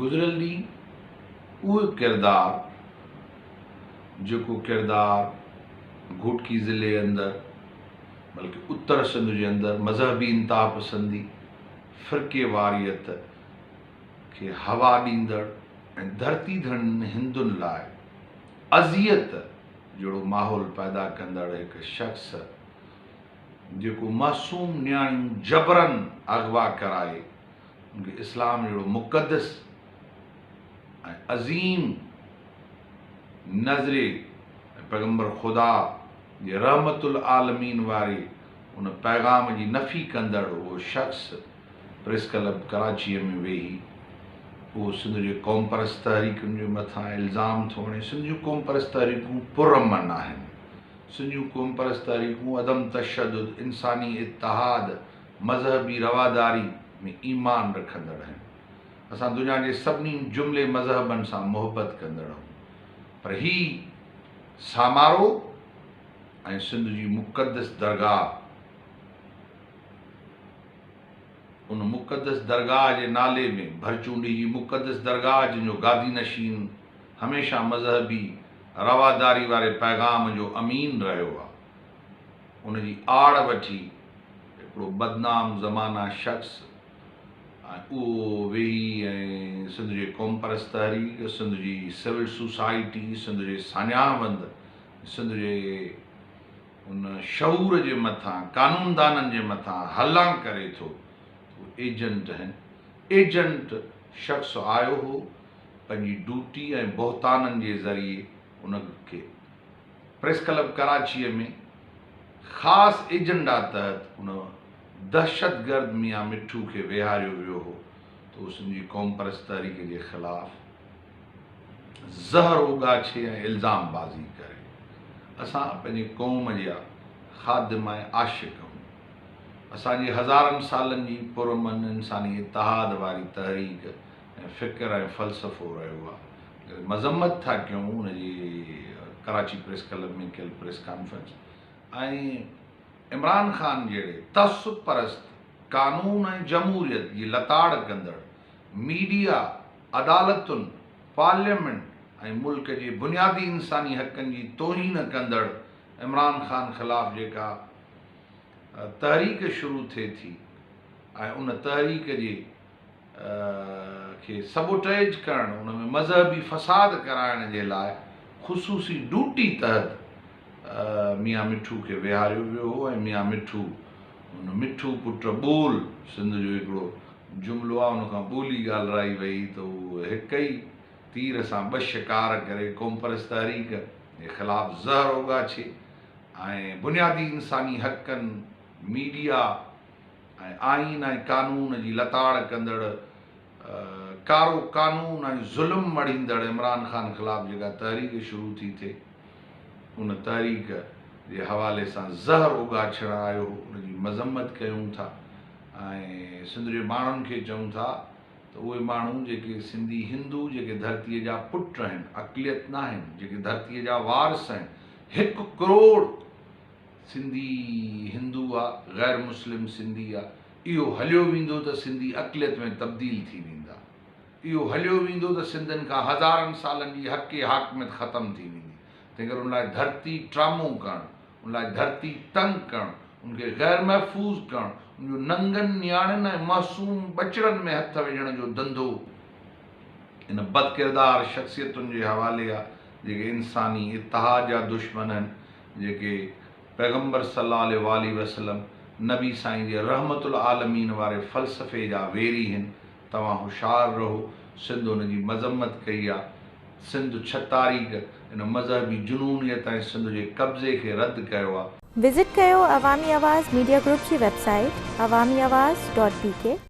گذريل ڏينهن اهو ڪردار جيڪو ڪردار گهوٽڪي ضلعي اندر بلڪه اتر سنڌ جي اندر مذهبي انتهاپسندي، فرقيواريت کي هوا ڏيندڙ ۽ ڌرتي ڌڻين هندن لاء اذيت جهڙو ماحول پيدا ڪندڙ هڪ شخص جيڪو معصوم نياڻيون جبرن اغوا ڪرائي ان کي اسلام جهڙو مقدس ۽ عظيم نظريي ۽ پيغمبر خدا جي رحمت العالمين واري ان پيغام جي نفي ڪندڙ اهو شخص پريس ڪلب ڪراچيء ۾ ويهي اهو سنڌ جي قومپرست تحريڪن جي مٿان الزام ٿو هڻي. سنڌ جون قومپرست تحريڪون پرامن آهن. سنڌ جون قومپرست تحريڪون عدم تشدد، انساني اتحاد، مذهبي رواداري ۾ ايمان رکندڙ آهن. اسان دنيا جي سڀني جملي مذهبن سان محبت ڪندڙ آهيون. پر هي سامارو ۽ سنڌ جي مقدس درگاهه، ان مقدس درگاهه جي نالي ۾ ڀرچونڊي جي مقدس درگاهه جنهن جو گادي نشين هميشه مذهبي رواداري واري پيغام جو امين رهيو آ ان جي آڙ وٺي هڪڙو بدنام زمانه شخص ۽ اهو ويهي ۽ سنڌ جي قومپرست تحريڪ، سنڌ جي سول سوسائٽي، سنڌ جي ساڃاهه وند، سنڌ جي ان شعور جي مٿان، قانوندانن جي مٿان هلان ڪري ٿو ته اهي ايجنٽ آهن. ايجنٽ شخص آيو هو پنهنجي ڊوٽي ۽ بهتانن جي ذريعي ان کي پريس ڪلب ڪراچيء ۾ خاص ايجنڊا تحت ان دهشتگرد ميان مٺو کي ويهاريو ويو هو ته هو سنڌ جي قومپرست تحريڪ جي خلاف زهر اوڳاڇي ۽ الزام بازي ڪري. اسان پنهنجي قوم جا خادم ۽ عاشق آهيون. اسان جي هزارن سالن جي پرامن انساني اتحاد واري تحريڪ ۽ فڪر ۽ فلسفو رهيو آهي. جڏهن مذمت ٿا ڪيون ان جي ڪراچي پريس ڪلب ۾ ڪيل پريس ڪانفرنس ۽ عمران خان جهڙي تعصب پرست، قانون ۽ جمهوريت جي لتاڙ ڪندڙ ميڊيا، عدالتن، پارليامينٽ ۽ ملڪ جي بنيادي انساني حقن جي توهين ڪندڙ عمران خان خلاف جيڪا تحريڪ شروع ٿئي ٿي ۽ ان تحريڪ جي کي سبوٽيج ڪرڻ ان ۾ مذهبي فساد ڪرائڻ جي لاء خصوصي ڊوٽي تحت ميان مٺو کي ويهاريو ويو هو ۽ ميان مٺو ان مٺو پٽ ٻول سنڌ جو هڪڙو جملو آهي ان کان ٻولي ڳالهرائي وئي ته هو هڪ ئي تير سان ٻه شڪار ڪري قومپرست تحريڪ جي خلاف زهر اوڳاڇي ۽ بنيادي انساني حقن، ميڊيا ۽ آئين ۽ قانون جي لتاڙ ڪندڙ ڪارو قانون ۽ ظلم مڙهيندڙ عمران خان خلاف جيڪا تحريڪ شروع ٿي ٿئي ان تحريڪ جي حوالي سان زهر اوڳاڇڻ آيو هو ان جي مذمت ڪيون ٿا ۽ سنڌ جي ماڻهن کي چئون ٿا ته اهي ماڻهو جيڪي سنڌي هندو جيڪي ڌرتيء جا پٽ آهن اقليت ناهن جيڪي ڌرتيء جا وارث آهن هڪ ڪروڙ سنڌي هندو آ غير مسلم سنڌي آ اهو هليو ويندو ته سنڌي اقليت ۾ تبديل ٿي ويندا. اهو هليو ويندو ته سنڌين کان هزارن سالن جي حق حاڪميت ختم ٿي ويندي. تنهنڪري ان لاء ڌرتي ٽرامو ڪرڻ، ان لاء ڌرتي تنگ ڪرڻ، ان کي غير محفوظ ڪرڻ، ان جو ننگن نياڻين ۽ معصوم ٻچڙن ۾ هٿ وجهڻ جو ڌنڌو ان بدڪردار شخصيتن جي حوالي آ جيڪي انساني اتحاد جا دشمن آهن. جيڪي پيغمبر صلّي الله عليه واٰله وسلّم نبي سائين جي رحمت العالمين واري فلسفي جا ويري هن، توهان هوشيار رهو، سنڌ ان جي مذمت ڪئي آ، سنڌ ڇھ تاريخ ان مذهبي جنونيت ۽ سنڌ جي قبضي کي رد ڪيو آ. وزٽ ڪيو عوامي آواز ميڊيا گروپ جي website Awami Awaz dot B K.